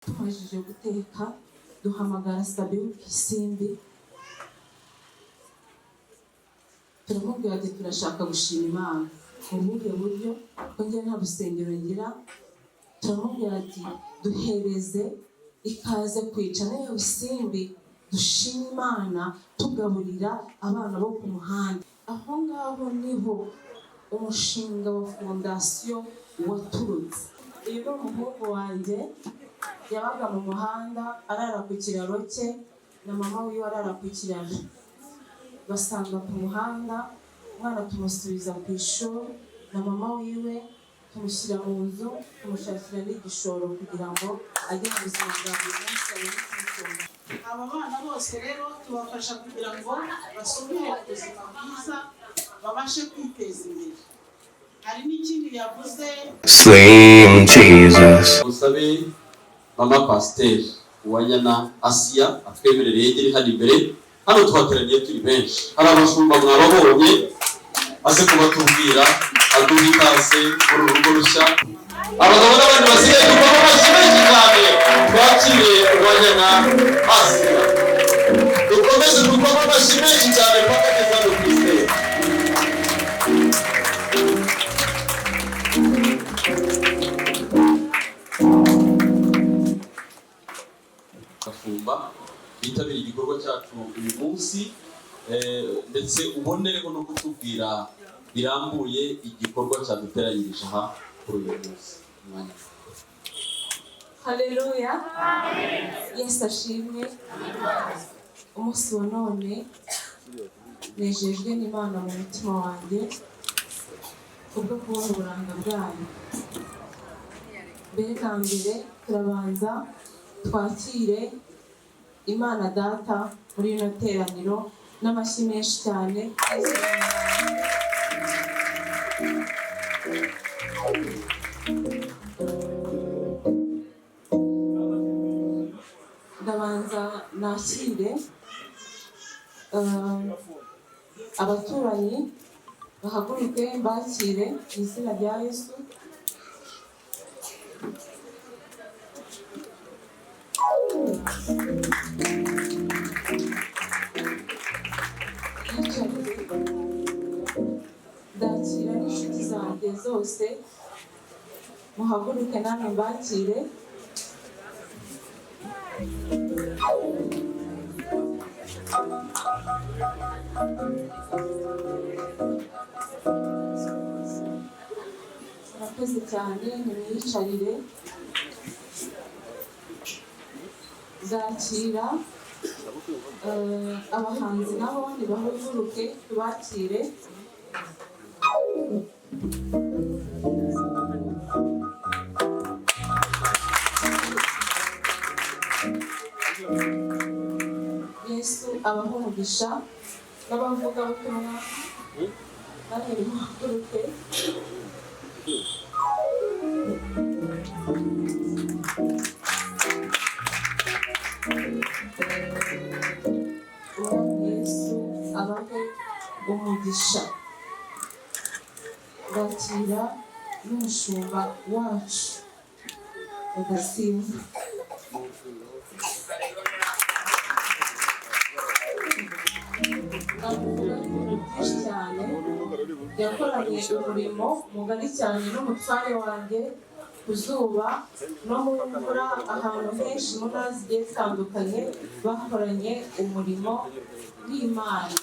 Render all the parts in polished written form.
Tumajije guteka, duhamagara Sabe w'isimbi, turamubwira ati: "Turashaka gushima Imana mu buhe buryo, ko njye nta rusengero ngira?" Turamubwira ati: "Duhereze ikaze kwica nayo isimbi, dushima Imana tugaburira abana bo ku muhanda." Aho ngaho niho umushinga wa fondasiyo waturutse. Uyu ni umuhungu wanjye, yabaga mu muhanda, arara ku kiraro cye na mama wiwe arara ku kiraro, basanga ku muhanda. Umwana tumusubiza ku ishuri na mama wiwe, tumushyira mu nzu, tumushakira n'igishoro kugira ngo ajye mu buzima bwa buri munsi, abone ikimutunga. Aba bana bose rero tubafasha kugira ngo basubire mu buzima bwiza, babashe kwiteza imbere. Hari n'ikindi yavuze. Slim Jesus. Musabe mama pasiteri Uwanyana Asiya atwemerere yegere hano imbere. Hano twateraniye turi benshi, hari abashumba mwababonye, aze kubatubwira, aduha ikaze muri uru rugo rushya. Abagabo n'abandi basigaye, dukoma amashyi menshi cyane, twakire Uwanyana Asiya. Dukomeze dukome amashyi menshi cyane paka ageze hano ku istage. Gafumba bitabiriye igikorwa cyacu uyu munsi, ndetse ubonereho no kutubwira birambuye igikorwa cyaduteranyirije aha kuri uyu munsi. Umwanya. Haleluya! Yesu ashimwe. Umunsi wa none nejejwe n'Imana mu mutima wanjye kubwo kubona uburanga bwayo. Mbere na mbere turabanza twakire Imana Data muri rino teraniro n'amashyi menshi cyane. Ndabanza nakire abaturanyi, bahaguruke mbakire mu izina rya Yesu. Yicarire. Ndakira n'inshuti zanjye zose, muhaguruke namwe mbakire. Murakoze cyane, nimwiyicarire. Nzakira abahanzi nabo nibahaguruke tubakire. Yesu abahe umugisha. N'abavugabutumwa namwe nimuhaguruke. Umwami Yesu abahe umugisha. Ndakira n'umushumba wacu Rudasingwa. Navuga ibintu byinshi cyane. Yakoranye umurimo mugari cyane n'umutware wanjye ku zuba no mu mvura, ahantu henshi mu ntara zigiye zitandukanye bakoranye umurimo w'Imana.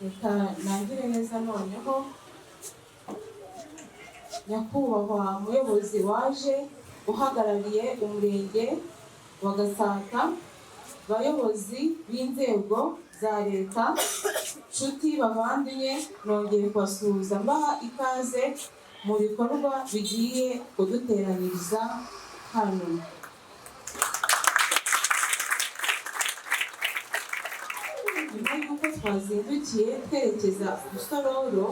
Reka nangire neza noneho. Nyakubahwa muyobozi waje uhagarariye umurenge wa Gasata, bayobozi b'inzego za leta, nshuti bavandimwe, nongeye kubasuhuza mbaha ikaze mu bikorwa bigiye kuduteranyiriza hano. Nyuma y'uko twazindukiye twerekeza Rusororo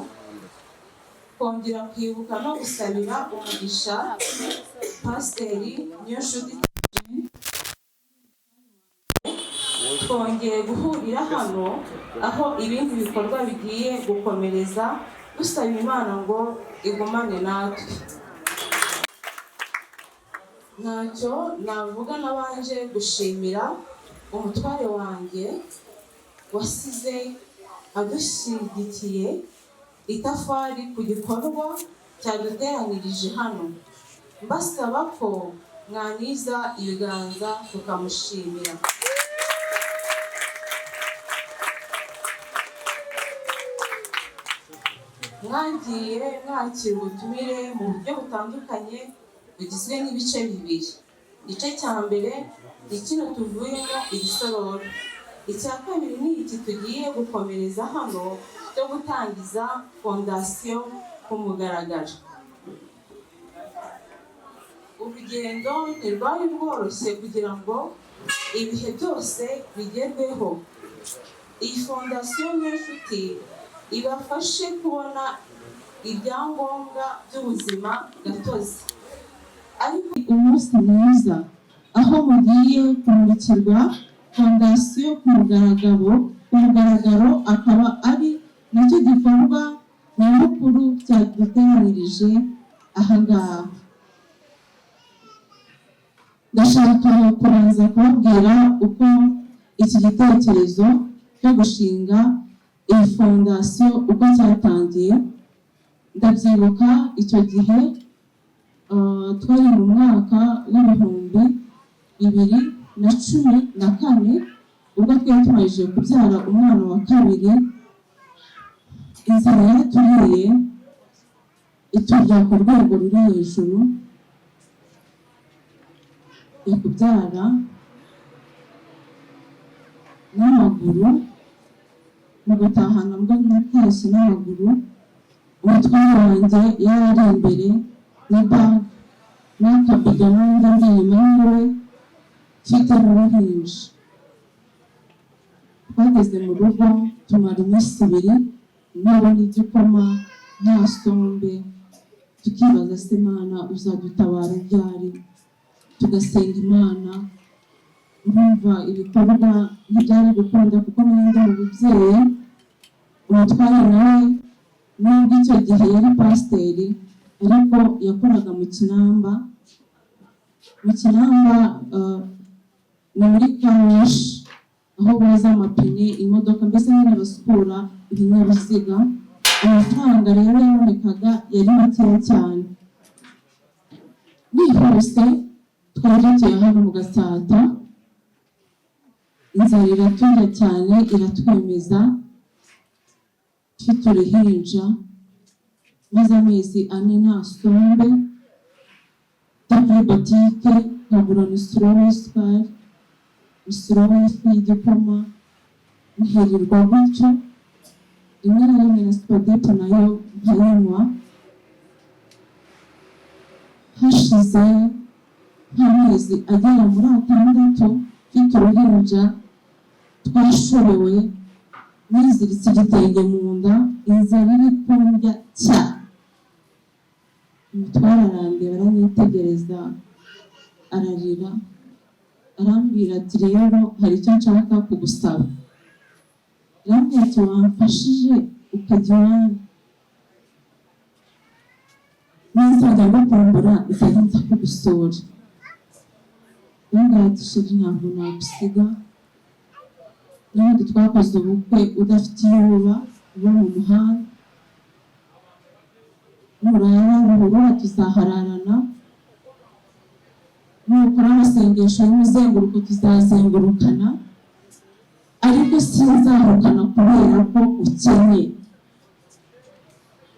kongera kwibuka no gusabira umugisha Pasiteri Niyonshuti, twongeye guhurira hano aho ibindi bikorwa bigiye gukomereza, dusaba Imana ngo igumane natwe. Ntacyo navuga nabanje gushimira umutware wanjye wasize adushyigikiye itafari ku gikorwa cyaduteranirije hano, mbasaba ko mwaniza ibiganza tukamushimira. Mwagiye mwakira ubutumire mu buryo butandukanye bugizwe n'ibice bibiri. Igice cya mbere ni kino tuvuyemo igisororo, icya kabiri ni iki tugiye gukomereza hano cyo gutangiza fondasiyo ku mugaragaro. Urugendo ntirwari rworoshye kugira ngo ibihe byose bigerweho. Iyi fondasiyo Niyonshuti ibafashe kubona ibyangombwa by'ubuzima gatozi. Ariko umunsi mwiza aho mugiye kumurikirwa fondasiyo ku mugaragaro, akaba ari nacyo gikorwa nyamukuru cyaduteranirije aha ngaha. Ndashaka kubanza kubabwira uko iki gitekerezo cyo gushinga iyi fondasiyo uko cyatangiye. Ndabyibuka icyo gihe, twari mu mwaka w'2014, ubwo twari tumaze kubyara umwana wa kabiri. Inzara yaraturiye, iturya ku rwego ruri hejuru yo kubyara n'amaguru. Mu gutahana mbwo natashye n'amaguru, umutware wanjye yari ari imbere na bag n'akabido, n'undi ndi inyuma yiwe mfite n'uruhinja. Twageze mu rugo tumara iminsi 2 ntabona igikoma, nta sombe. Tukibaza se, Imana uzadutabara ryari? Tugasenga Imana. Urumva ibikorwa ntibyari gukunda kuko mwenda mu bubyeyi. Umutware nawe, nubwo icyo gihe yari pasiteri, ariko yakoraga mu Kinamba. Mu Kinamba ni muri car wash, aho boza amapine imodoka, mbese nyine basukura ibinyabiziga. Amafaranga rero yabonekaga yari makeya cyane. Nihuse, twari dutuye hano mu Gatsata. Inzara iraturya cyane, iratwemeza, mfite uruhinja, maze amezi 4 nta sombe. Njya kuri botike nkagura umusuro w'isukari, umusuro w'ifu y'igikoma, nkirirwa gutyo. Rimwe na rimwe na supadipe nayo nkayinywa. Hashize nk'amezi agera muri 6 mfite uruhinja, twashobewe, niziritse igitenge mu nda, inzara iri kundya cyane. Umutware arandeba, aranyitegereza, ararira, arambwira ati: "Rero hari icyo nshaka kugusaba." Arambwira ati: "Wamfashije ukajya iwanyu, ninzajya ngukumbura nzajya nza kugusura." Arambwira ati: "Chéri, ntabwo nagusiga. N'ubundi twakoze ubukwe udafite iyo uba, uba mu muhanda. Nurara ruhurura tuzahararana, nukora amasengesho y'umuzenguruko tuzazengurukana, ariko sinzahukana kubera ko ukennye."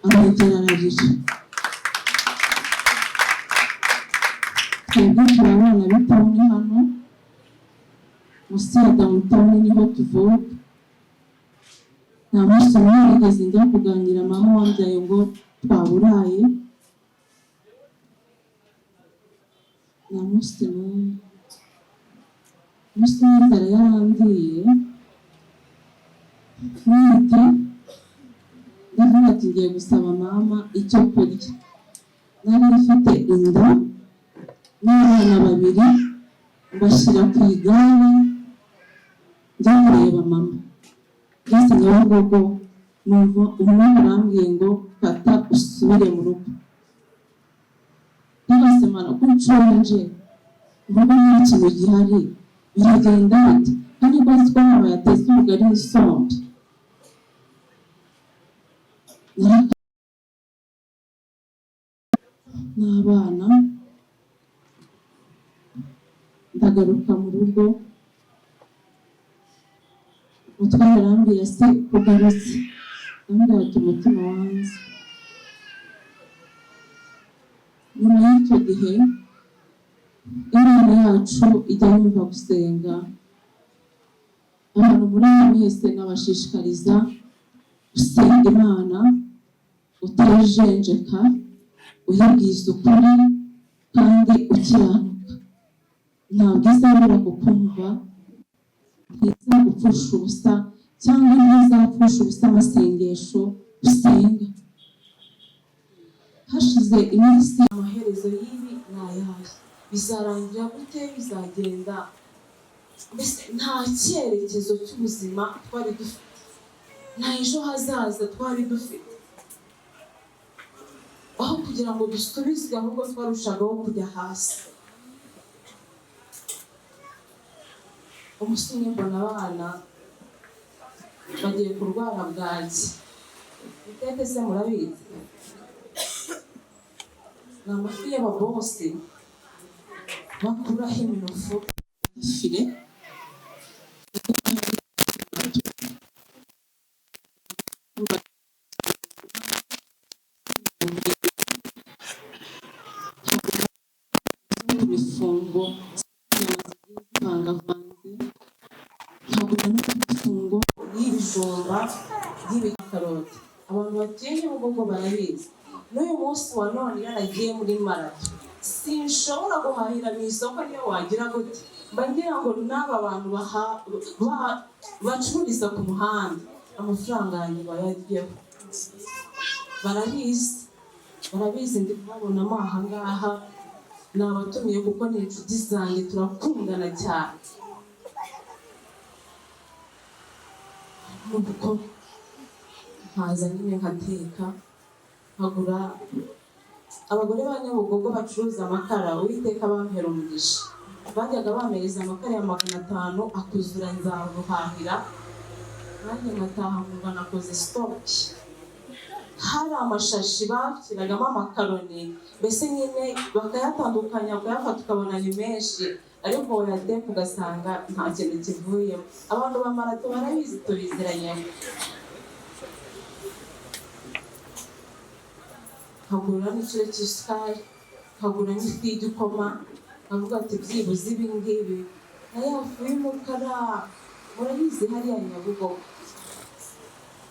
Arongera ararira. Twebwe turi abana b'i town hano munsi ya downtown, niho tuvuka. Nta munsi umwe nigeze njya kuganira mama wambyaye ngo twaburaye, nta munsi n'umwe. Umunsi umwe inzara yarandiye ntwite, ndavuga ati: "Ngiye gusaba mama icyo kurya." Nari mfite inda n'abana babiri, mbashyira ku igare, njya kureba mama. Ngeze Nyabugogo numva umwami arambwiye ngo: "Fata usubire mu rugo." Ndabasemana ko nshonje. Ubu nta kintu gihari, biragenda bite? Kandi ko azi ko mama yatetse ubugari n'isombe. N'abana ndagaruka mu rugo, umutware arambwira: "Se kugarutse?" Ndamubwira ati: "Umutima wanze." Nyuma y'icyo gihe, Imana yacu ijya yumva gusenga. Abantu muri aha mwese nabashishikariza gusenga Imana utayijenjeka, uyibwiza ukuri kandi ukiranuka. Ntabwo izabura kukumva, ntizagupfusha ubusa cyangwa ntizapfusha ubusa amasengesho usenga. Hashize iminsi, amaherezo y'ibi ni ayahe? Bizarangira gute? Bizagenda mbese? Nta cyerekezo cy'ubuzima twari dufite, nta ejo hazaza twari dufite. Aho kugira ngo dusubizwe, ahubwo twarushagaho kujya hasi. Umunsi umwe mbona abana bagiye kurwara bwaki. Itete se murabizi? Ni amafi y'ababosi bakuraho iminofu, file. Imifungo inyama zigiye zivangavanze, nkagura n'imifungo y'ibijumba, y'ibikaroti. Abantu batuye Nyabugogo barabizi. N'uyu munsi wa none, iyo nagiye muri marato, sinshobora guhahira mu isoko niyo wagira gute. Mba ngira ngo n'aba bantu bacururiza ku muhanda amafaranga yanjye bayaryeho. Barabizi, barabizi, ndi kubabonamo aha ngaha. Nabatumiye kuko ni inshuti zanjye, turakundana cyane. Nuko nkaza nyine nkateka, nkagura. Abagore ba Nyabugogo bacuruza amakara, Uwiteka bampera umugisha. Bajyaga bampereza amakara ya 500 akuzura, nzaguhahira. Nanjye nkataha nkumva nakoze stock. Hari amashashi bashyiragamo amakaroni, mbese nyine bakayatandukanya, ukayafata ukabona ni menshi, ariko wayateka ugasanga nta kintu kivuyemo. Abantu ba marato barabizi, tubiziranyeho. Nkagura n'ikiro cy'isukari, nkagura n'ifu y'igikoma, nkavuga ati byibuze ibi ngibi na ya fu y'umukara murabizi hariya Nyabugogo.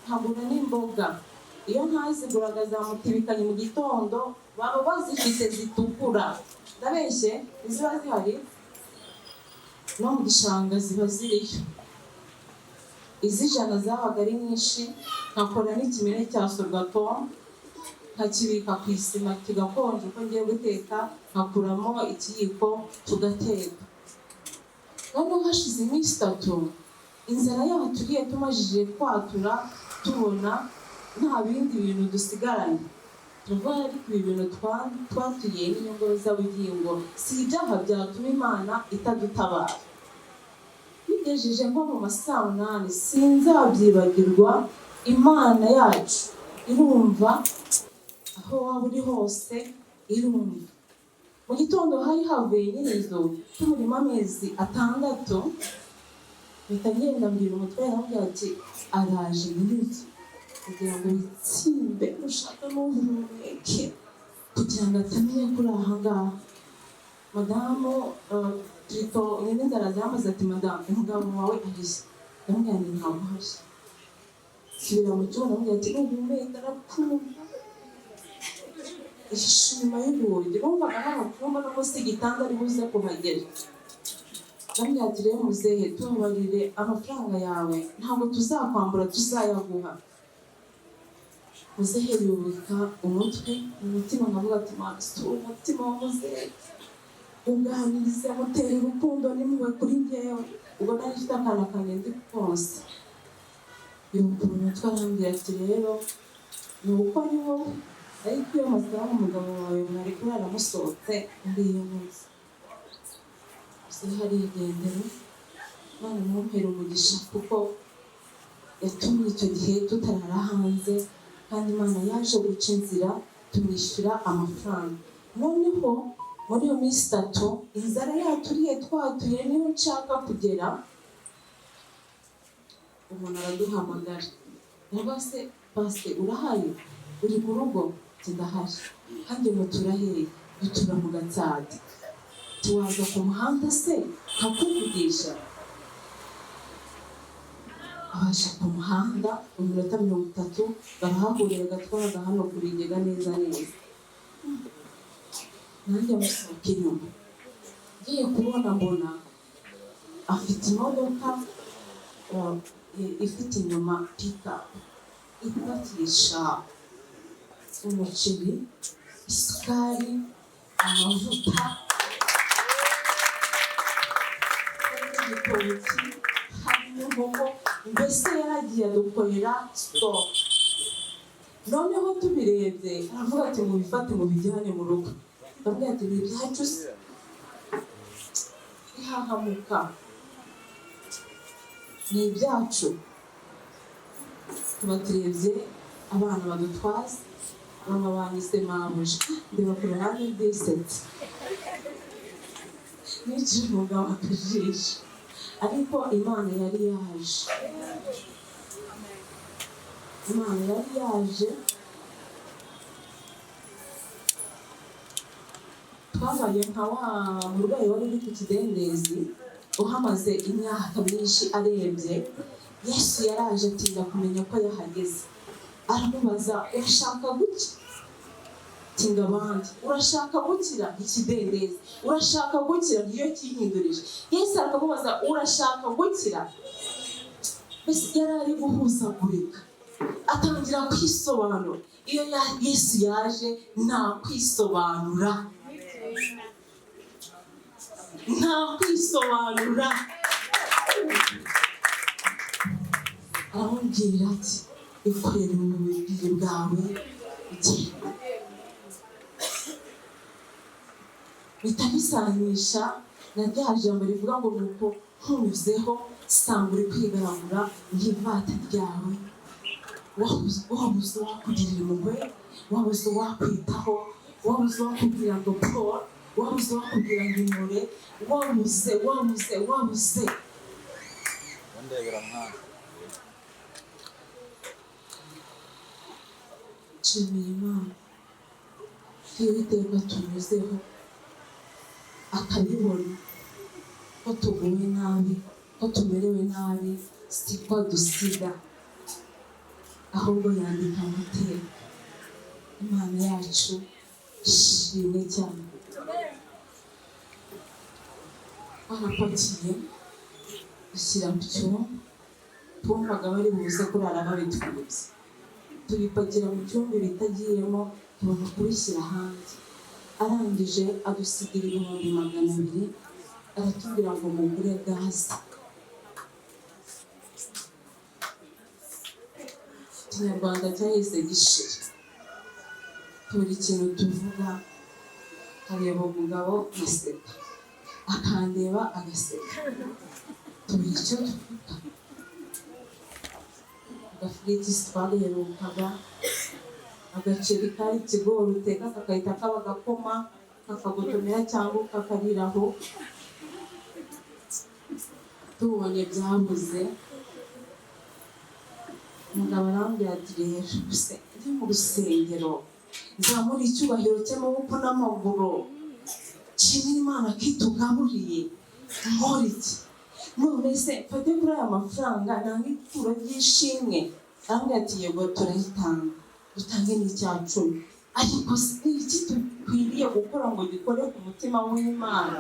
Nkagura n'imboga. Iyo ntaziguraga za mutibikanye mu gitondo, baba bazifite zitukura. Ndabeshye? Iziba zihari no mu gishanga ziba ziriyo. Iz'ijana zabaga ari nyinshi. Nkakora n'ikimene cya sorwatom, nkakibika ku isima kigakonja, uko ngiye guteka nkakuramo ikiyiko tugateka. Noneho hashize iminsi 3, inzara yaturiye, tumajije kwatura, tubona nta bindi bintu dusigaranye, turavuga: ariko ibi bintu twaturiye n'inyongozabugingo, si ibyaha byatuma Imana itadutabara. Bigejeje nko mu ma saa 8, sinzabyibagirwa, Imana yacu irumva, aho waba uri hose irumva. Mu gitondo hari havuye nyir'inzu, tumurimo amezi 6. Mpita ngenda mbwira umutware, aramubwira ati: "Araje nyir'inzu, kugira ngo witsimbe ushaka n'uhumeke, kugira ngo atamenya ko uri aha ngaha." Madamu Trito nyir'inzu araza, yamaze ati: "Madamu, umugabo wawe arihe?" Ndamubwira nti: "Ntabwo uhari." Subira mu cyumba, ndamubwira ati: "Nuhumeka arakumva, ihishe inyuma y'urugi." Numvaga nta mu cyumba no munsi y'igitanda ari buze kuhagera. Ndamubwira ati: "Rero muzehe, tubabarire, amafaranga yawe ntabwo tuzakwambura, tuzayaguha." Muzehe yubika umutwe mu mutima, nkavuga ati: "Mana, sura umutima wa muzehe, uganirize, amutera urukundo n'impuhwe kuri njyewe." Ubwo nari mfite akana kanjye ndi konsa. Yubura umutwe, arambwira ati: "Rero ni uko ari wowe, ariko iyo masaha umugabo wawe mwari kurara musohotse muri iyo minsi." Muzehe arigendera. Imana imumpere umugisha kuko yatumye icyo gihe tutarara hanze, kandi Imana yaje guca inzira tumwishyura amafaranga. Noneho muri iyo minsi 3 inzara yaturiye twatuye, niyo nshaka kugera, umuntu araduhamagara, aravuga se pasite urahari, uri mu rugo? Ati ndahari. Kandi mutura hehe? Dutura mu Gatsata. Tuwaza ku muhanda se nkakuvugisha? Abasha ku muhanda mu minota 30 barahahurira, gatwaraga hano ku bigega neza neza. Nanjye amusohoka inyuma, ngiye kubona mbona afite imodoka ifite inyuma pikapu ipakisha umuceri, isukari, amavuta, igitoki, harimo inkoko, mbese yaragiye adukorera sitoke. Noneho tubirebye aravuga ati mubifate mubijyane mu rugo. Ndavuga ati ni ibyacu se? Ihahamuka ni ibyacu. Tuba turebye abana badutwaza, mama banyise mabuja, ndeba ku ruhande rw'isetse nicira umugabo akajisho, ariko Imana yari yaje, Imana yari yaje. Twabaye nka wa murwayi wari uri ku kidendezi uhamaze imyaka myinshi arembye. Yesu yaraje atinda kumenya ko yahageze, aramubaza urashaka gukira? Tinga abandi, urashaka gukira ikidendezi, urashaka gukira? Niyo cyihindurije. Yesu aramubaza urashaka gukira? Mbese yari ari guhuzagurika, atangira kwisobanura. Iyo Yesu yaje nta kwisobanura, nta kwisobanura. Aramubwira ati ikorere mu buriri bwawe ugenda. Bita bisanisha na rya jambo rivuga ngo nuko nkunyuzeho sanga uri kwigaragura nk'ivata ryawe, wabuze uwakugirira impuhwe, wabuze uwakwitaho, wabuze uwakubwira ngo Paul, wabuze uwakubwira ngo imure, wabuze wabuze wabuze. Nshimiye Imana ko Uwiteka tunyuzeho akabibona ko tuguwe nabi, ko tumerewe nabi, siko dusiga, ahubwo yandika amateka. Imana yacu ishimwe cyane. Twarapakiye dushyira mu cyumba, twumvaga bari buze kurara babitwibye, tubipakira mu cyumba ibitagiyemo tubona kubishyira hanze. Arangije adusigira 200,000, aratubwira ngo mugure gaze. Ikinyarwanda cyahise gishira, tubura ikintu tuvuga. Areba umugabo agaseka, akandeba agaseka, tubura icyo tuvuga. Agafiriti twaherukaga, agaceri kari ikigori uteka kakahita kaba agakoma kakagotomera cyangwa kakariraho. Tubonye byabuze, umugabo arambwira ati rero ndi mu rusengero nzamura icyubahiro cy'amaboko n'amaguru, nshimire Imana ko itugaburiye, nkora iki? None se mfate kuri aya mafaranga nange ituro ry'ishimwe? Arambwira ati yego turayitanga, dutange n'icya 10, ariko ni iki dukwiriye gukora ngo gikore ku mutima w'Imana?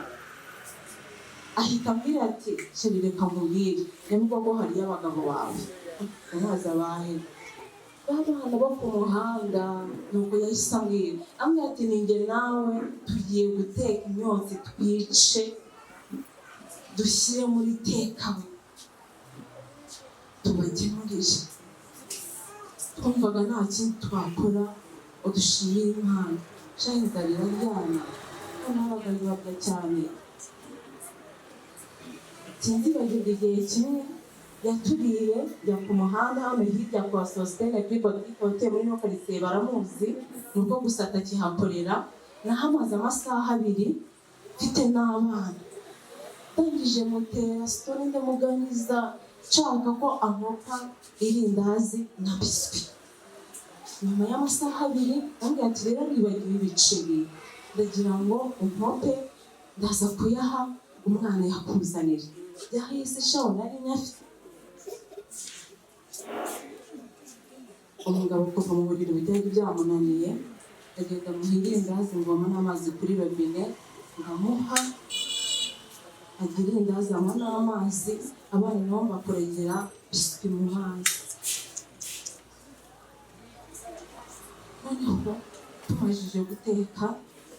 Ahita ambwira ati sheri reka nkubwire, Nyabugogo hariyo abagabo bawe, ntazi abahe babana bo ku muhanda. Nuko yahise ambwira ati ninjye nawe tugiye guteka imyotsi twice dushyire muri tekawe tubagemurire. Twumvaga nta kindi twakora ngo dushimire Imana. Shahi inzara iraryana, noneho abaganga babwa cyane. Sinzibagirwa igihe kimwe yaturiye njya ku muhanda hano hirya kwa Sositene kuri botike, abatuye muri ino karitsiye baramuzi, ni uko gusa atakihakorera. Nahamaze amasaha 2 mfite n'abana, ndangije mutera story, ndamuganiza nshaka ko ankopa irindazi na biswi. Nyuma y'amasaha 2 ndamubwira ati: "Rero nibagiwe ibiceri, ndagira ngo unkope, ndaza kuyaha umwana yakuzanira." Yahise shawo nari nyafite. Umugabo kuva mu buriri byari byamunaniye, ndagenda muha irindazi, ngoma n'amazi kuri robine ngamuha, agira irindazi anywa n'amazi, abana nabo mbakuregera biswi mu mazi. Noneho tumajije guteka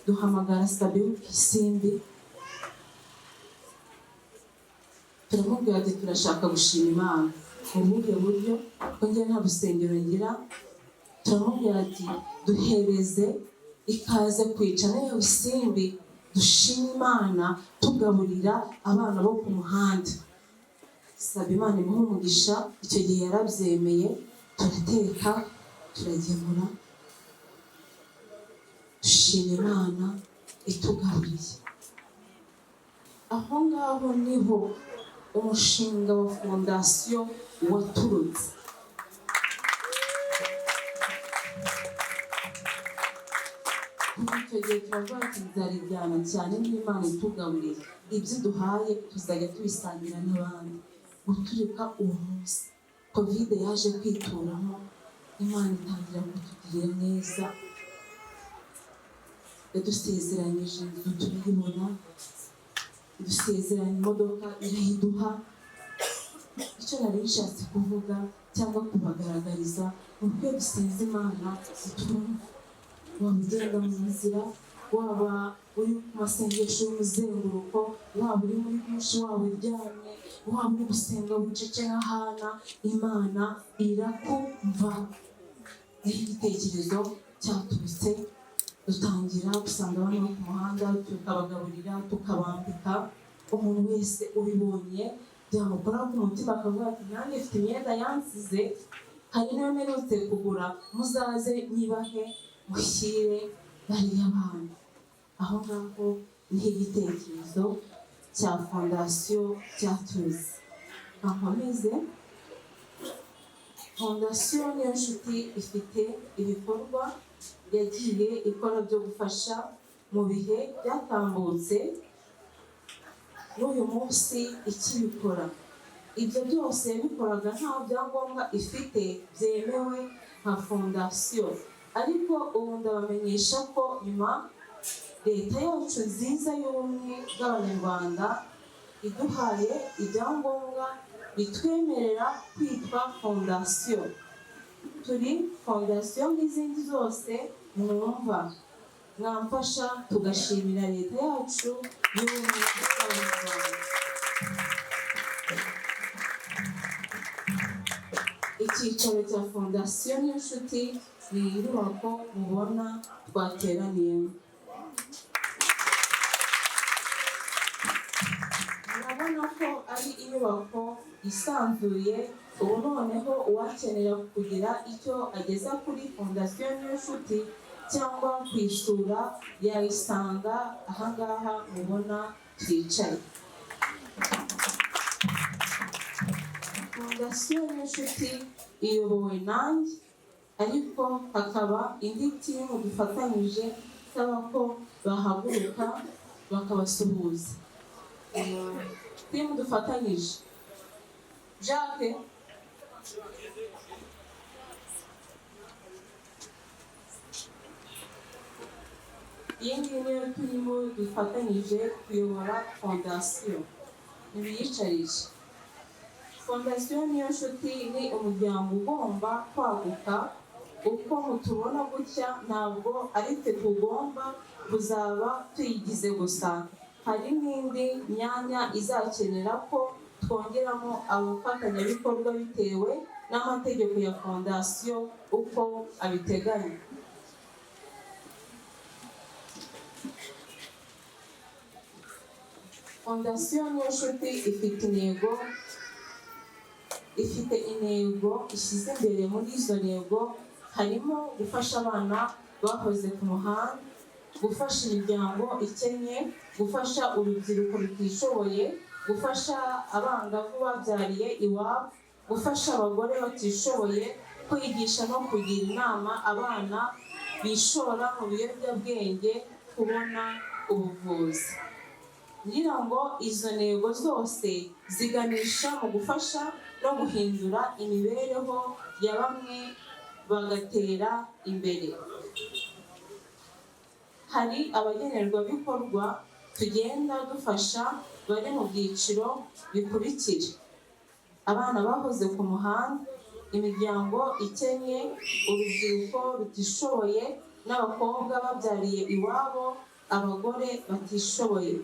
duhamagara Sabe w'isimbi, turamubwira ati: "Turashaka gushima Imana mu buhe buryo, ko njye nta rusengero ngira?" Turamubwira ati: "Duhereze ikaze kwica nayo isimbi, dushima Imana tugaburira abana bo ku muhanda." Saba Imana imuhe umugisha, icyo gihe yarabyemeye, turateka turagemura, dushima Imana itugaburiye. Aho ngaho niho umushinga wa fondasiyo waturutse. Kuva icyo gihe turavuga ati: "Nzarijyana cyane n'Imana itugaburiye, ibyo duhaye tuzajya tubisangira n'abandi." Guturika uwo munsi Kovide yaje kwituramo, Imana itangira kutugirira neza, yadusezeranyije inzu turayibona, idusezeranya imodoka irayiduha. Icyo nari nshatse kuvuga cyangwa kubagaragariza ni uko iyo dusenze Imana itwumva. Waba ugenda mu nzira, waba uri ku masengesho y'umuzenguruko, waba uri muri dushe, waba uryamye, waba uri gusenga bucece nka Hana, Imana irakumva. Niho igitekerezo cyaturutse, dutangira gusanga abana bo ku muhanda, tukabagaburira, tukabambika. Umuntu wese ubibonye byamukora ku mutima akavuga ati: "Nanjye mfite imyenda yansize, hari n'iyo mperutse kugura, muzaze nyibahe mushyire bariya bana." Aho ngaho niho igitekerezo cya fondasiyo cyaturutse. Nkomeze, Fondasiyo Niyo Nshuti ifite ibikorwa yagiye ikora byo gufasha mu bihe byatambutse, n'uyu munsi ikibikora. Ibyo byose yabikoraga nta byangombwa ifite byemewe nka fondasiyo, ariko ubu ndabamenyesha ko nyuma leta yacu nziza y'ubumwe bw'Abanyarwanda iduhaye ibyangombwa bitwemerera kwitwa fondasiyo. Turi fondasiyo nk'izindi zose mwumva. Mwamfasha tugashimira leta yacu y'ubumwe bw'Abanyarwanda. Icyicaro cya Fondasiyo N'inshuti ni inyubako mubona twateraniyemo. Murabona ko ari inyubako isanzuye. Ubu noneho uwakenera kugira icyo ageza kuri Fondasiyo N'inshuti cyangwa kwisura, yayisanga ahangaha mubona twicaye. Fondasiyo N'inshuti iyobowe nanjye, ariko hakaba indi team dufatanyije, isaba ko bahaguruka bakabasuhuza. Team dufatanyije, Jacques. Iyi ngiyi niyo turimo dufatanyije kuyobora fondasiyo, ntibiyicarije. Fondasiyo Niyo Nshuti ni umuryango ugomba kwaguka. Uko mutubona gutya ntabwo ari twe tugomba kuzaba tuyigize gusa, hari n'indi myanya izakenera ko twongeramo abafatanyabikorwa bitewe n'amategeko ya fondasiyo uko abiteganya. Fondasiyo Niyonshuti ifite intego ishyize imbere. Muri izo ntego harimo gufasha abana bahoze ku muhanda, gufasha imiryango ikennye, gufasha urubyiruko rutishoboye, gufasha abangavu babyariye iwabo, gufasha abagore batishoboye, kwigisha no kugira inama abana bishora mu biyobyabwenge kubona ubuvuzi. Ngira ngo izo ntego zose ziganisha mu gufasha no guhindura imibereho ya bamwe bagatera imbere. Hari abagenerwabikorwa tugenda dufasha bari mu byiciro bikurikira: abana bahoze ku muhanda, imiryango ikennye, urubyiruko rutishoboye n'abakobwa babyariye iwabo, abagore batishoboye.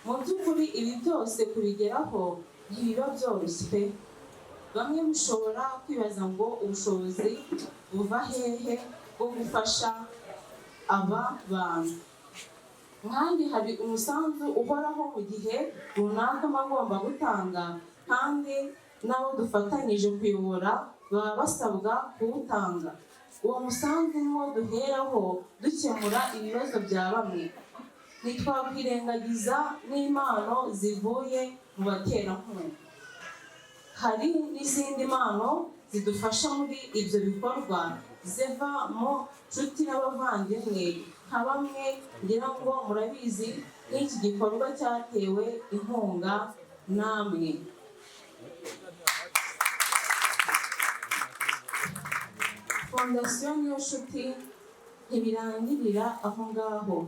Mu by'ukuri ibi byose kubigeraho ntibiba byoroshye pe. Bamwe mushobora kwibaza ngo ubushobozi buva hehe bwo gufasha aba bantu? Nkanjye hari umusanzu uhoraho mu gihe runaka mba ngomba gutanga, kandi n'abo dufatanyije kuyobora baba basabwa kuwutanga. Uwo musanzu niwo duheraho dukemura ibibazo bya bamwe. Ntitwakwirengagiza n'impano zivuye mu baterankunga. Hari n'izindi mpano zidufasha muri ibyo bikorwa ziva mu nshuti n'abavandimwe nka bamwe ngira ngo murabizi, nk'iki gikorwa cyatewe inkunga namwe. Fondasiyo Niyonshuti ntibirangirira aho ngaho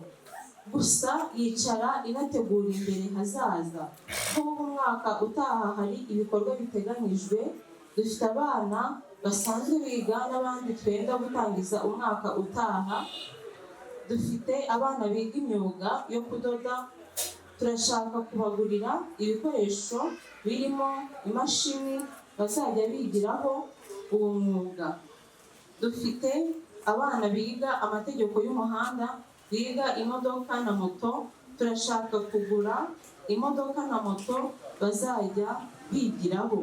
gusa, yicara inategura imbere hazaza. Nk'ubu umwaka utaha hari ibikorwa biteganyijwe. Dufite abana basanzwe biga n'abandi twenda gutangiza umwaka utaha. Dufite abana biga imyuga yo kudoda, turashaka kubagurira ibikoresho birimo imashini bazajya bigiraho uwo mwuga. Dufite abana biga amategeko y'umuhanda, biga imodoka na moto, turashaka kugura imodoka na moto bazajya bigiraho.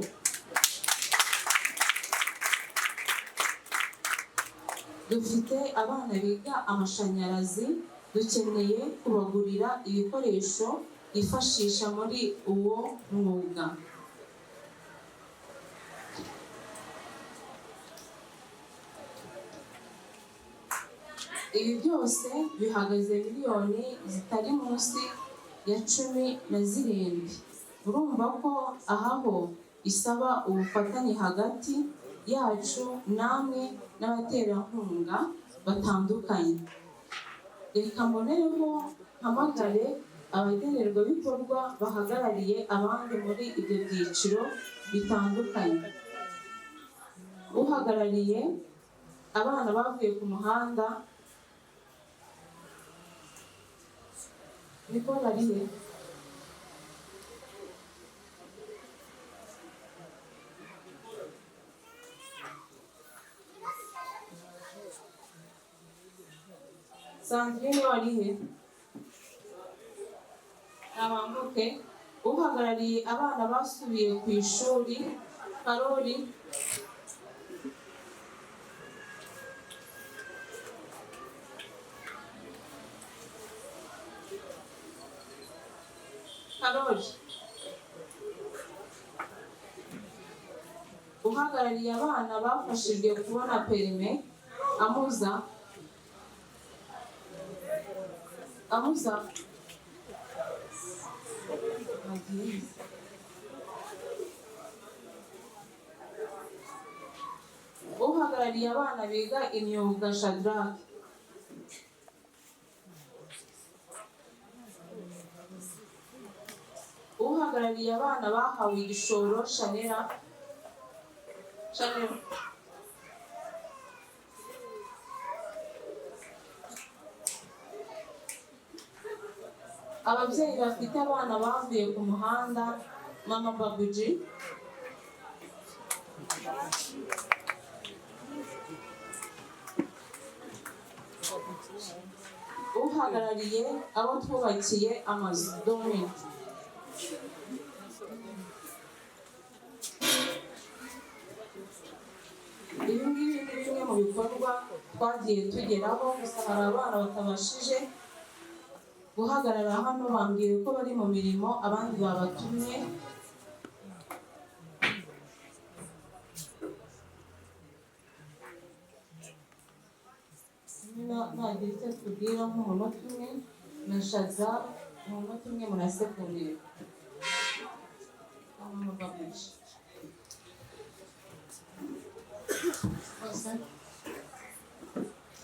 Dufite abana biga amashanyarazi, dukeneye kubagurira ibikoresho bifashisha muri uwo mwuga. Ibi byose bihagaze miliyoni zitari munsi ya 17. Urumva ko aha ho isaba ubufatanye hagati yacu namwe n'abaterankunga batandukanye. Reka mbonereho mpamagare abagenerwabikorwa bahagarariye abandi muri ibyo byiciro bitandukanye. Uhagarariye abana bavuye ku muhanda, niko barihe? Sandrine warihe? Ntabambuke. Uhagarariye abana basubiye ku ishuri, Karori. Karori, uhagarariye abana bafashijwe kubona perime, Amuza. Amuza. Agiye. Uhagarariye abana biga imyuga, Shadrack. Uhagarariye abana bahawe igishoro, Shanera. Shanera. Ababyeyi bafite abana bavuye ku muhanda, Mama Babuji. Uhagarariye abo twubakiye amazu, Dominic. Ibi ngibi ni bimwe mu bikorwa twagiye tugeraho, gusa hari abana batabashije guhagarara hano, bambwiye ko bari mu mirimo, abandi babatumye. Niba nagira icyo tubwira nk'umunota umwe na Shaza, umunota umwe murase ku ntego. Murakoze.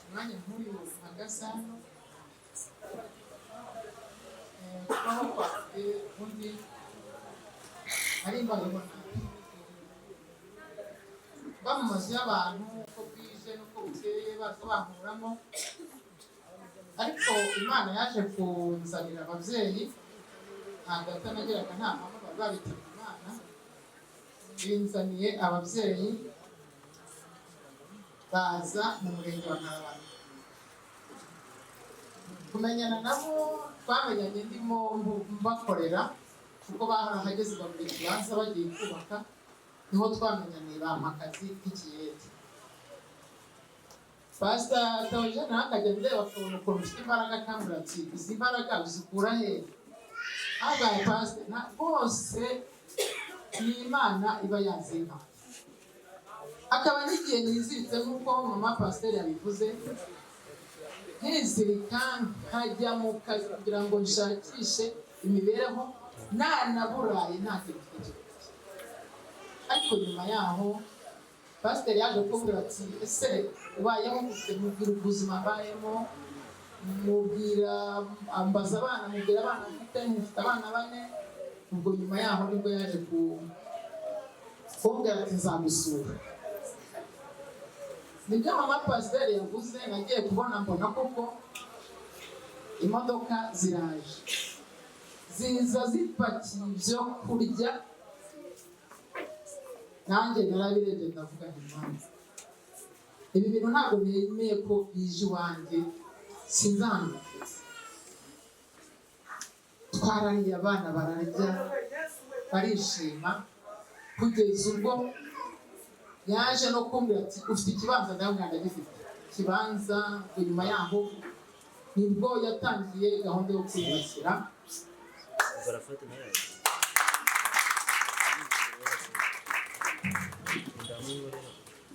Umwanya nk'uyu uhagaze hano, kubaho kwanjye ubundi ari mbayeho nabi, mba mu mazu y'abantu uko bwije n'uko bukeye baza bankuramo, ariko Imana yaje kunzanira ababyeyi nta data nageraga, nta mama, bari babitabye Imana, binzaniye ababyeyi baza mu murenge wa Ntarabana. Kumenyana nabo twamenyanye ndimo mbakorera, kuko barahageze bagura ikibanza bagiye kubaka, niho twamenyaniye, bampa akazi k'ikiyede. Pasita Theogene nawe akajya ndeba akabona ukuntu mfite imbaraga, akambwira ati izi mbaraga uzikura hehe? Abaye pasita rwose ni Imana iba yazimpaye. Akaba n'igihe niziritse nk'uko mama pasiteri yabivuze, nkizirika nkajya mu kazi kugira ngo nshakishe imibereho, nanaburaye nta kintu mfite cyo kurya. Ariko nyuma yaho pasiteri yaje kumbwira ati ese ubayeho gute? Mubwira ubuzima mbayemo, mubwira ambaza abana, mubwira abana mfite, mfite abana 4. Ubwo nyuma yaho nibwo yaje kumbwira ati nzagusura. Nibyo mama pasiteri yavuze, nagiye kubona mbona koko imodoka ziraje, ziza zipakiye ibyo kurya, nanjye narabirebye ndavuga nti Mana, ibi bintu ntabwo nemeye ko bije iwanjye, sinzi ahantu bigeze. Twarariye, abana bararya barishima, kugeza ubwo yaje no kumbwira ati ufite ikibanza? Ndamubwira ndagifite ikibanza. Nyuma yaho nibwo yatangiye gahunda yo kwiyubakira.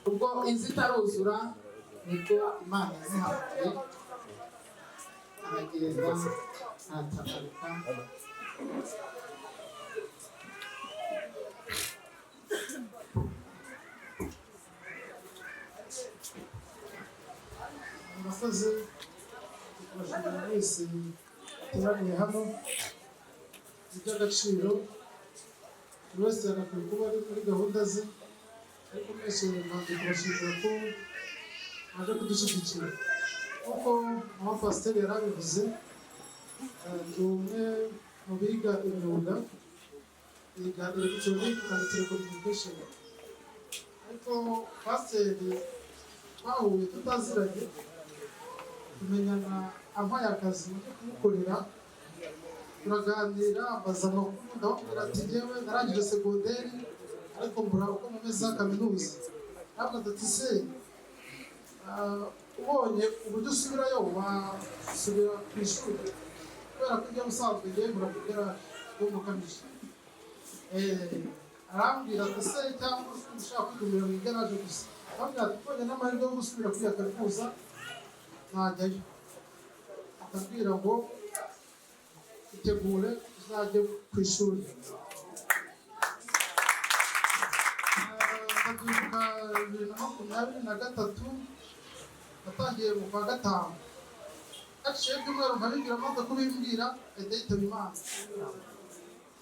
Ubwo inzu itaruzura nibwo Imana yamuhaye, aragenda aratabaruka. Murakoze, kubashimira mwese muteraniye hano, ni iby'agaciro. Buri wese yagakwiye kuba ari muri gahunda ze, ariko mwese mbanze kubashimira ko baje kudushyigikira. Nk'uko mama pasiteri yari abivuze, ndi umwe mu biga imyuga, yiga elegitoronike and telecommunication. Ariko pasiteri twahuye tutaziranye, tumenyana ampaye akazi mujye kumukorera, turaganira, ambaza amakuru, ndamubwira ati njyewe narangije segonderi ariko mbura uko nkomeza kaminuza. Ntabwo ati se ubonye uburyo usubirayo wasubira ku ishuri, kubera ko ibyo ubusanzwe ngiye mbura ku igaraje y'umukanishi. Arambwira ati se cyangwa ushaka kwigumira mu igaraje gusa? Arambwira ati ubonye n'amahirwe yo gusubira kwiga kaminuza ntajyayo. Akabwira ngo itegure uzajye ku ishuri. Ndabyibuka 2023 natangiye mu kwa 5, haciye ibyumweru nka bibiri amaze kubimbwira ahita yitaba Imana.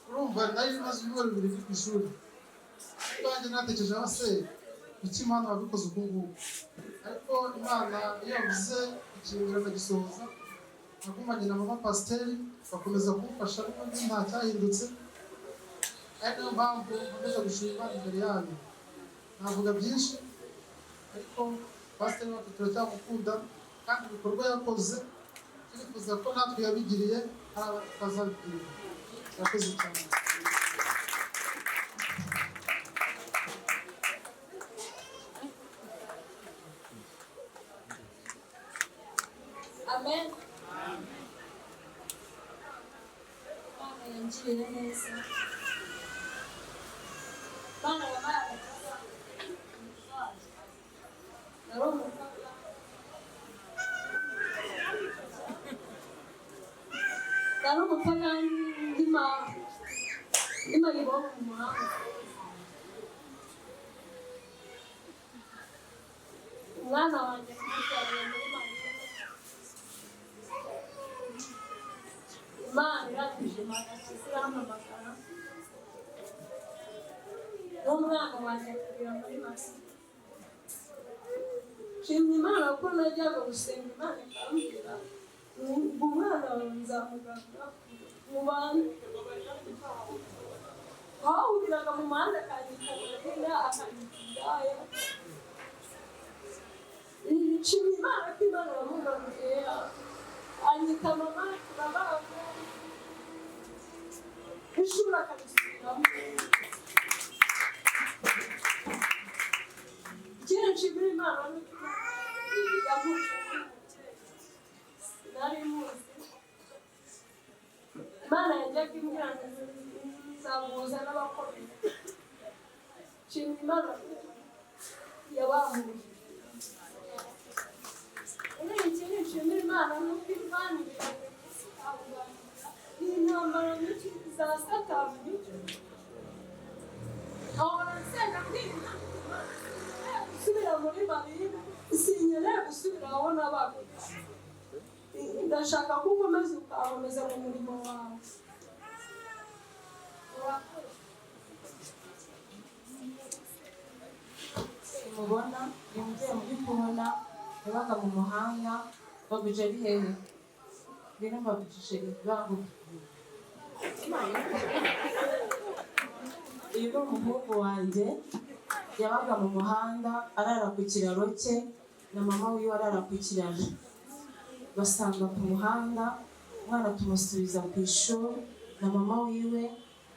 Urumva nari maze ibyumweru 2 ndi ku ishuri. Ubwanjye natekereje aho se kuki Imana wabikoze uku nguku, ariko Imana iyo yavuze ikintu iranagisohoza. Nagumanye na mama pasiteri bakomeza kumufasha n'ubundi nta cyahindutse, ari nayo mpamvu nkomeje gushima Imana imbere yayo. Navuga byinshi ariko pasiteri wacu turacyamukunda, kandi ibikorwa yakoze Turifuza ko natwe yabigiriye hari abandi twazabigirira. Murakoze cyane. Amen. Imana yangiriye neza. Imana yabaye agakiza. Nari umukobwa. Nari umukobwa ndima ibo mu muhanda. Umwana wanjye kumubyarira muri Mariya. Imana irangije agakiza irampamagara. N'umwana wanjye akurira muri Mariya. Nshimye Imana ko najyaga gusenga Imana ikambwira ngo umwana wawe nzamugarura mu bantu. Twahuriraga mu muhanda akanyita amazina, akanyita indaya. Nshimye Imana ko Imana yamugaruye, anyita mama, turabana, ishuri akarisubiramo. Ikindi nshimira Imana ni uko yampuje n'umubyeyi sinari muzi. Imana yajyaga imbwira ngo nzamuhuza n'abakomeye. Nshimira Imana ko yabampuje. Muri ikindi nshimira Imana ni uko Imana ni intambara nyinshi za Satani. Ahora nsenga mbwira Imana gusubira muri Marine, sinkeneye gusubira aho nabaga. Ndashaka ko ukomeza ukankomeza mu murimo wawe. Urakoze. Mubona uyu mubyeyi muri kubona yabaga mu muhanda. Babije ari hehe? Ngwino mbabujije banguka. Uyu ni umuhungu wanjye, yabaga mu muhanda arara ku kiraro cye na mama wiwe arara ku kiraro. Basanga ku muhanda umwana tumusubiza ku ishuri na mama wiwe,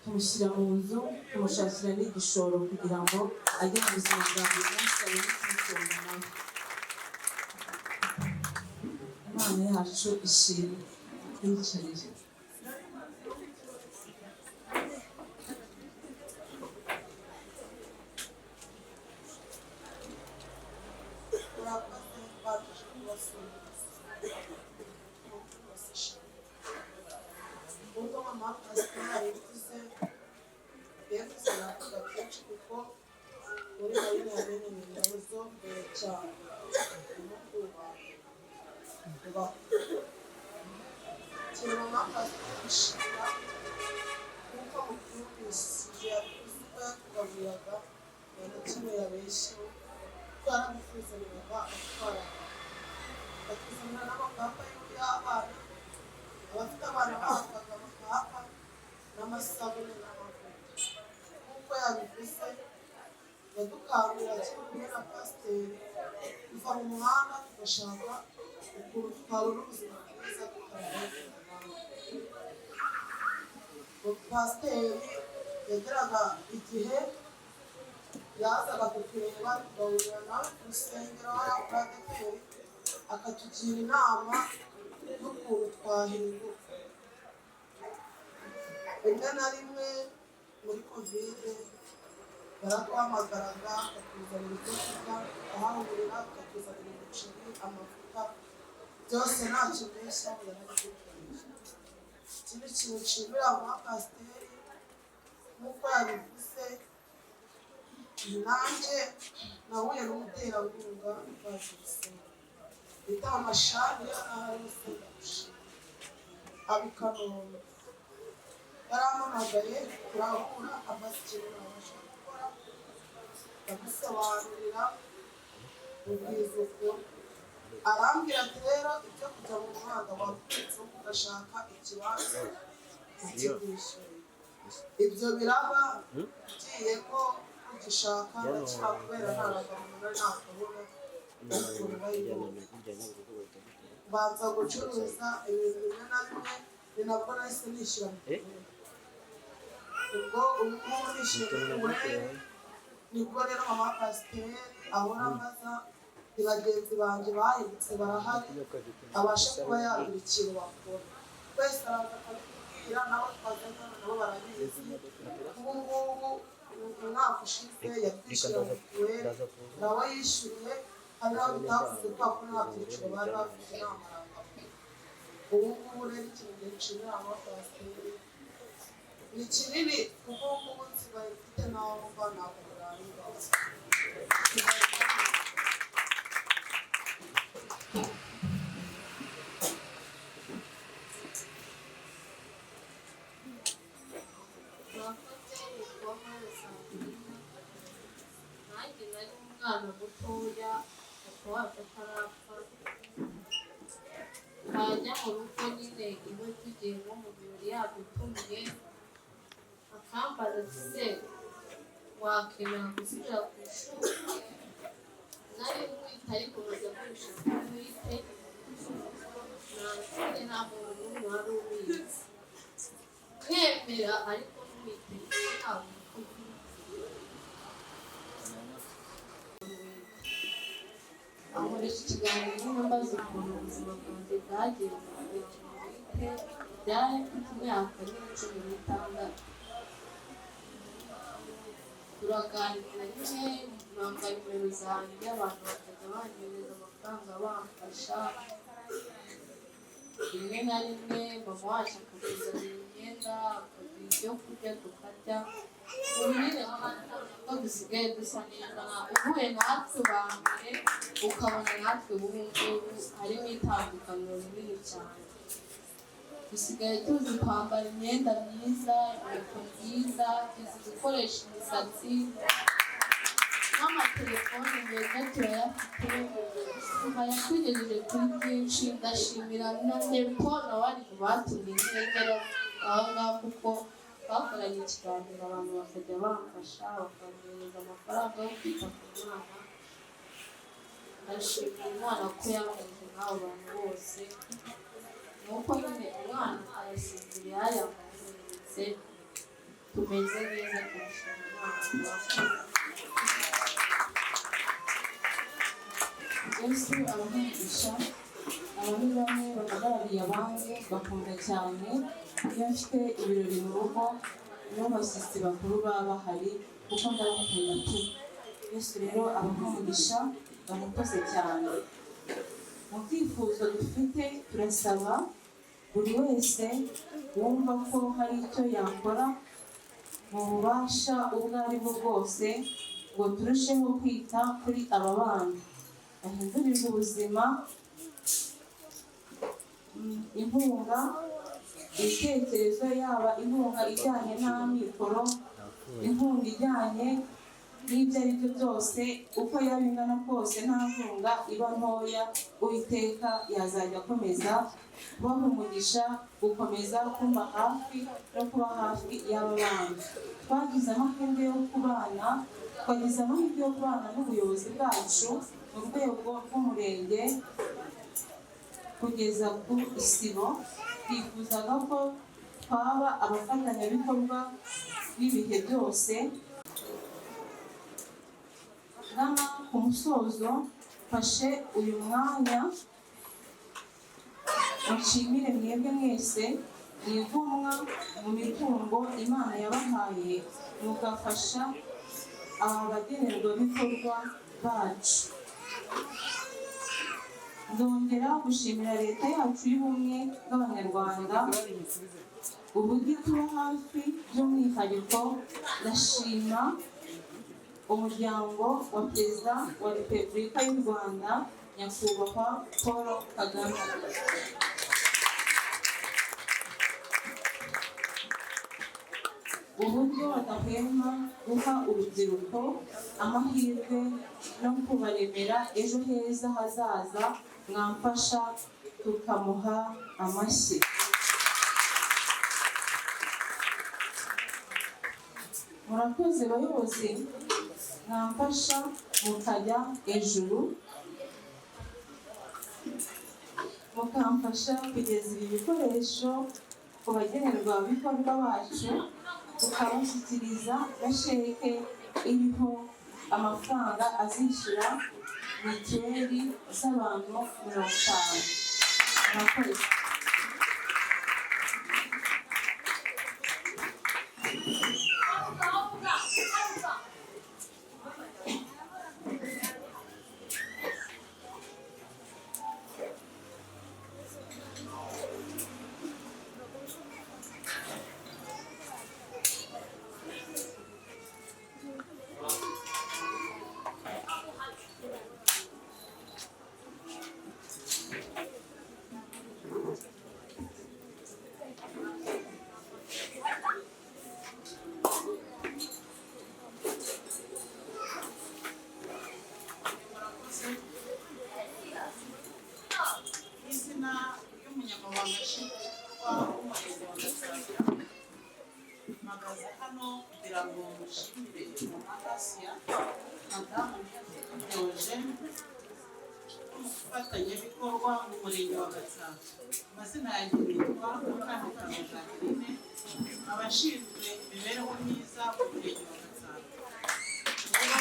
tumushyira mu nzu, tumushakira n'igishoro kugira ngo ajye mu buzima bwa buri munsi abone ikimutunga nawe. Imana yacu ishimwe. Yicarire. Murakoze, baje kubasuhuza. Nk'uko mama pasiteri yabivuze, yavuze navuga kenshi kuko muri marine yamenye ingabo zo mbere cyane harimo kubaha. Kubaha. Ikintu mama pasiteri yishimira nk'uko mubyumvise yabivuze ko yatugaburiraga nta na kimwe yabeshyeho, kuko yaramutuzaniraga amafaranga, akatuzanira n'amapapa y'abana, abafite abana bahabwaga amapapa n'amasabune n'amavuta. Nk'uko yabivuze yadukangurira akiri kumwe na pasiteri kuva mu muhanda tugashaka ukuntu twabona ubuzima bwiza tukabaho. Pasiteri yageraga igihe yazaga kutureba, tugahurira nawe ku rusengero hariya kuri ADEPR, akatugira inama y'ukuntu twahinduka. Rimwe na rimwe muri Kovide baraduhamagaraga akatuzanira ibyo kurya, tukahahurira, akatuzanira umuceri, amavuta, byose ntacyo mbeshyaho yarabidukuriye. Ikindi kintu nshimira mama pasiteri nk'uko yabivuze, nanjye nahuye n'umuterankunga baje gusenga bita amashami ahari gusenga aba i Kanombe. Yarampamagaye turahura, ambaza ikintu nabasha gukora, ndamusobanurira mubwiza ukuri. Arambwira ati rero ibyo kujya mu muhanda wabyutse ugashaka ikibanza ukikwishyura. Ibyo biraba ngiye ko kugishaka ndakira kubera nta ragamuntu nari nakabona ukuntu bayibona. Mbanza gucuruza ibintu bimwe na bimwe, ni nabwo nahise nishyura mituweli. Ubwo ubu ngubu nishyuye mituweli, nibwo rero mama pasiteri ahora ambaza ni bagenzi banjye bahindutse barahari, abashe kuba yagira ikintu bakora. Twese araza akabitubwira, nabo twazanye hano nabo barabizi. Ubu ngubu umwaka ushize yatwishyura mituweli, nawe yishyuye. Hari n'abo tutavuze kubera ko nta byiciro bari bafite, nta marangamuntu. Ubu ngubu rero ikintu nshimira mama pasiteri ni kinini, kuko ubu ngubu nsigaye mfite n'aho mva, ntabwo burarira. Murakoze. Nitwa Mpare Sandrine. Nanjye nari umwana mutoya papa wacu atarapfa, twajya mu rugo nyine iwe tugiye nko mu birori yadutumiye, akambaza ati: "Se wakemera gusubira ku ishuri?" Nari ntwite, ariko nkajya nkoresha ntwite, nta nta muntu n'umwe wari ubizi. Nkemera ariko ntwite, ntabwo. Ankoresha ikiganiro nyine mbaza ukuntu ubuzima bwanjye bwagenze kugira ngo ntwite. Byari mfite imyaka nyine 16. Turaganira nyine, bambaye nimero zanjye, abantu bakajya banyohereza amafaranga bamfasha. Rimwe na rimwe mama wacu akatuzanira imyenda, akaduha ibyo kurya tukarya. Ubu nyine ko dusigaye dusa neza, uhuye natwe ba mbere ukabona natwe ubu ngubu harimo itandukaniro rinini cyane. Dusigaye tuzi kwambara imyenda myiza, inkweto nziza, tuzi gukoresha imisatsi n'amatelefone meza turayafite. Yatugejeje kuri byinshi. Ndashimira na Nepo, nawe ari mu batumye nyine ngera aho ngaho, kuko bakoranye ikiganiro abantu bakajya bamfasha, bakamwohereza amafaranga yo kwita ku mwana. Ndashimira Imana ko yahuje n'abo bantu bose. Ni uko nyine umwana arasinziriye, yambaye, tumeze neza, turashima Imana. Yesu abamugisha. Aba ni bamwe bahagarariye abandi, bakunda cyane iyo mfite ibirori mu rugo n'abashyitsi bakuru baba bahari, kuko ndabakunda pe. Yesu rero abamugisha, barakoze cyane. Mu byifuzo dufite, turasaba buri wese wumva ko hari icyo yakora mu bubasha ubwo ari bwo bwose ngo turusheho kwita kuri aba bana bahindurirwe ubuzima, inkunga, ibitekerezo, yaba inkunga ijyanye n'amikoro, inkunga ijyanye n'ibyo ari byo byose, uko yaba ingana kose, nta nkunga iba ntoya. Uwiteka yazajya akomeza kubaha umugisha, gukomeza kumba hafi no kuba hafi y'aba bana. Twagize amahirwe yo kubana n'ubuyobozi bwacu mu rwego rw'umurenge kugeza ku isibo. Twifuzaga ko twaba abafatanyabikorwa b'ibihe byose. Ngana ku musozo, mfashe uyu mwanya nshimire mwebwe mwese mwigomwa mu mitungo Imana yabahaye mugafasha aba bagenerwabikorwa bacu. Ndongera gushimira Leta yacu y'Ubumwe bw'Abanyarwanda uburyo ituba hafi. By'umwihariko ndashima umuryango wa Perezida wa Repubulika y'u Rwanda, Nyakubahwa Paul Kagame, uburyo badahwema guha urubyiruko amahirwe no kubaremera ejo heza hazaza. Mwamfasha tukamuha amashyi. Murakoze bayobozi, mwamfasha mukajya ejuru. Mukamfasha kugeza ibi bikoresho ku bagenerwabikorwa bacu, tukabashyikiriza na sheke iriho amafaranga azishyura mituweli z'abantu 50. Murakoze. Murakoze. Izina ry'umunyamabanga nshingwabikorwa w'umurenge wa Gatsata, mpagaze hano kugira ngo mushimire Mama Asiya, Madamu Theogene, umufatanyabikorwa mu murenge wa Gatsata. Amazina yanjye nitwa Mukamukama Jacqueline, abashinzwe imibereho myiza mu murenge wa Gatsata. Rero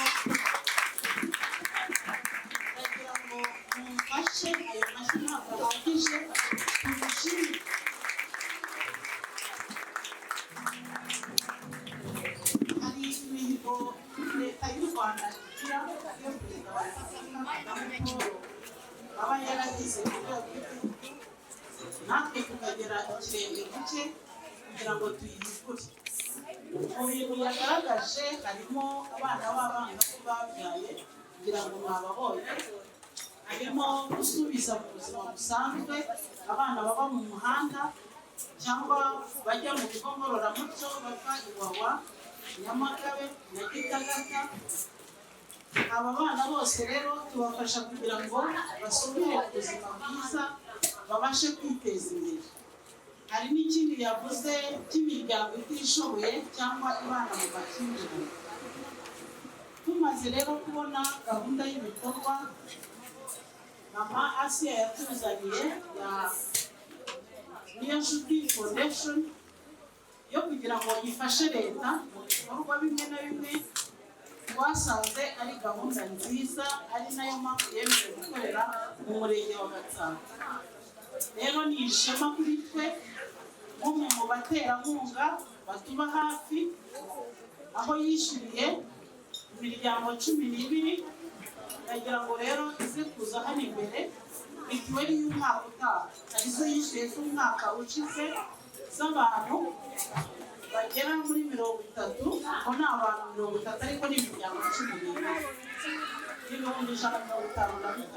ndagira ngo mumfashe, ayo mashyi ntabwo ahagije, tumushimire. Hari imihigo leta y'u Rwanda igira, iyo Perezida wa Repubulika Kagame Paul aba yaragize ku rwego rw'igihugu, natwe tukagera ikirenge mu cye kugira ngo tuyihigure. Mu bintu yagaragaje harimo abana b'abangavu babyaye, kugira ngo mwababonye, harimo gusubiza mu buzima busanzwe abana baba mu muhanda cyangwa bajya mu bigo ngororamuco bava Iwawa, Nyamagabe na Gitagata. Aba bana bose rero tubafasha kugira ngo basubire mu buzima bwiza, babashe kwiteza imbere. Hari n'ikindi yavuze cy'imiryango itishoboye cyangwa ibana mu makimbirane. Tumaze rero kubona gahunda y'ibikorwa Mama Asiya yatuzaniye ya Niyonshuti Foundation yo kugira ngo ifashe leta mu bikorwa bimwe na bimwe, twasanze ari gahunda nziza, ari nayo mpamvu yemerewe gukorera mu murenge wa Gatsata. Rero ni ishema kuri twe nk'umwe mu baterankunga batuba hafi, aho yishyuriye imiryango 12. Ndagira ngo rero ize kuza hano imbere mituweli y'umwaka utaha. Hari izo yishyuye z'umwaka ushize z'abantu bagera muri 30, ngo ni abantu 30 ariko ni imiryango 12, 153,000.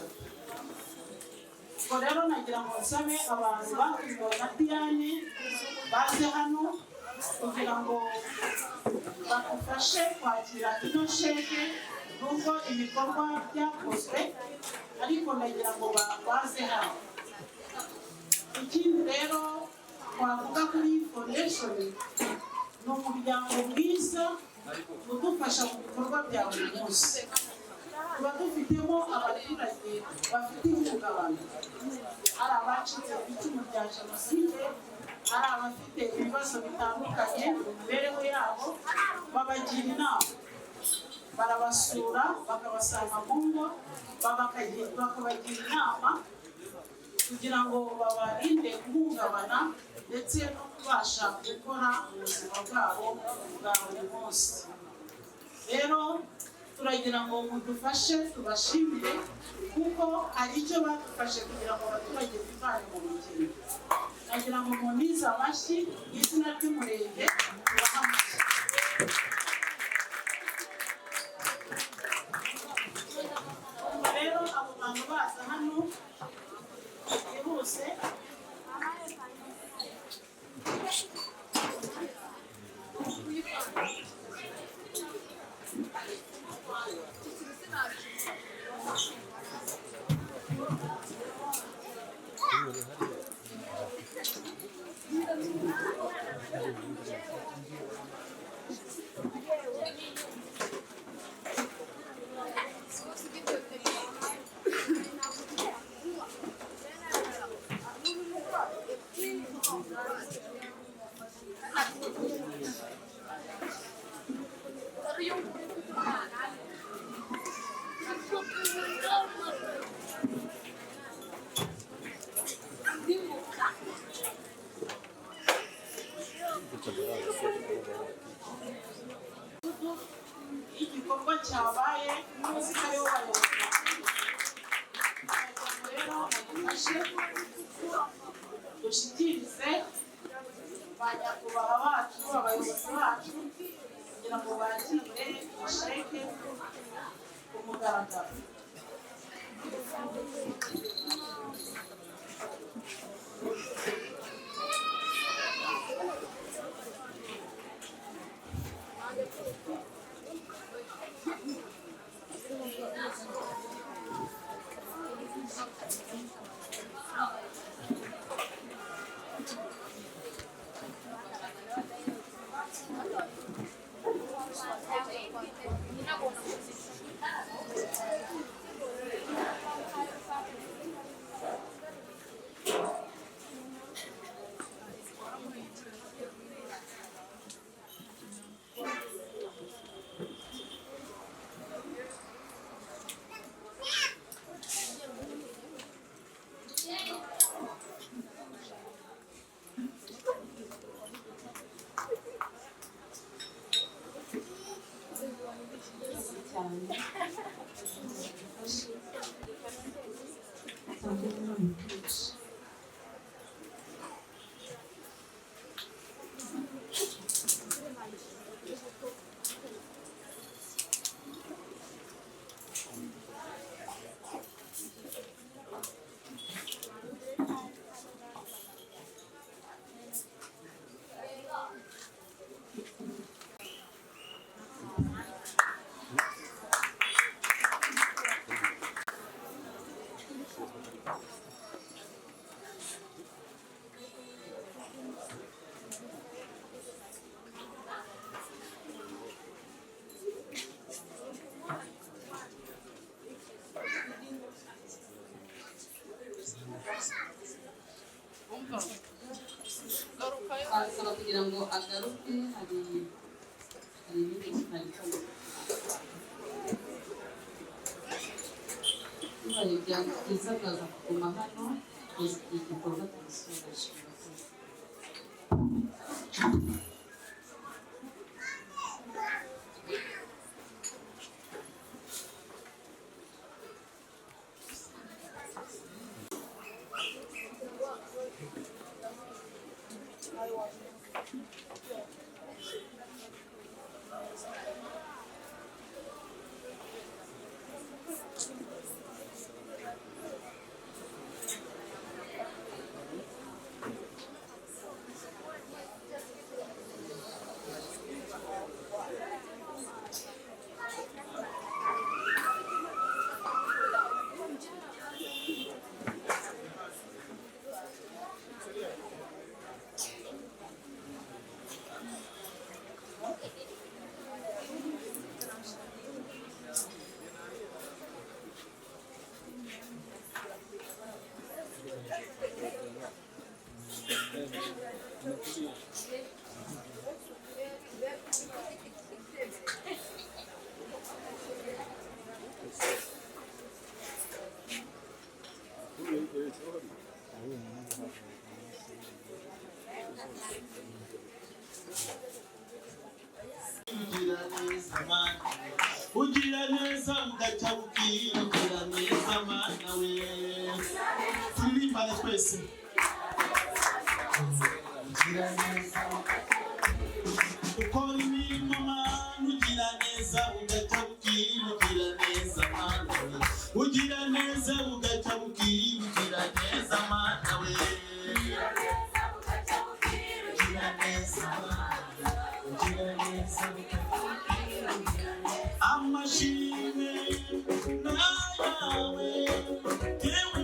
Ubwo rero nagira ngo nsabe abantu batumiwe na Diane baze hano kugira ngo badufashe kwakira ino sheke, nubwo ibikorwa byakozwe, ariko ndagira ngo baze hano. Ikindi rero twavuga kuri iyi foundation, ni umuryango mwiza udufasha mu bikorwa bya buri munsi. Tuba dufitemo abaturage bafite ihungabana, ari abacitse ku icumu rya jenoside, ari abafite ibibazo bitandukanye mu mibereho yabo, babagira inama, barabasura, bakabasanga mu ngo, bakabagira inama kugira ngo babarinde guhungabana ndetse no kubasha gukora ubuzima bwabo bwa buri munsi. Rero turagira ngo mudufashe tubashimire, kuko hari icyo badufashe kugira ngo abaturage bivane mu bukene. Nagira ngo munize amashyi mu izina ry'umurenge, tubahe amashyi. Ubwo rero abo bantu baza hano byihuse. cyabaye, uzi ko aribo bayobozi bakuru. Kugira ngo rero badufashe dushyikirize ba nyakubahwa bacu, abayobozi bacu, kugira ngo bakire sheke ku mugaragaro. Cyane cyane. Twasaba kugira ngo agaruke, hari ibindi tutari bibaye byiza akaza kuguma hano kugeza igihe igikorwa tugisoje. Ugira neza mana, ugira neza ugacya bukira, ugira neza mana we. Turirimbane twese. Ugira neza, ukora imirimo mana, ugira neza ugacya bukira, ugira neza mana we. Ugira neza ugacya bukira, ugira neza mana we. Ugira neza mana, ugira neza. Amashimwe n'ayawe, yewe.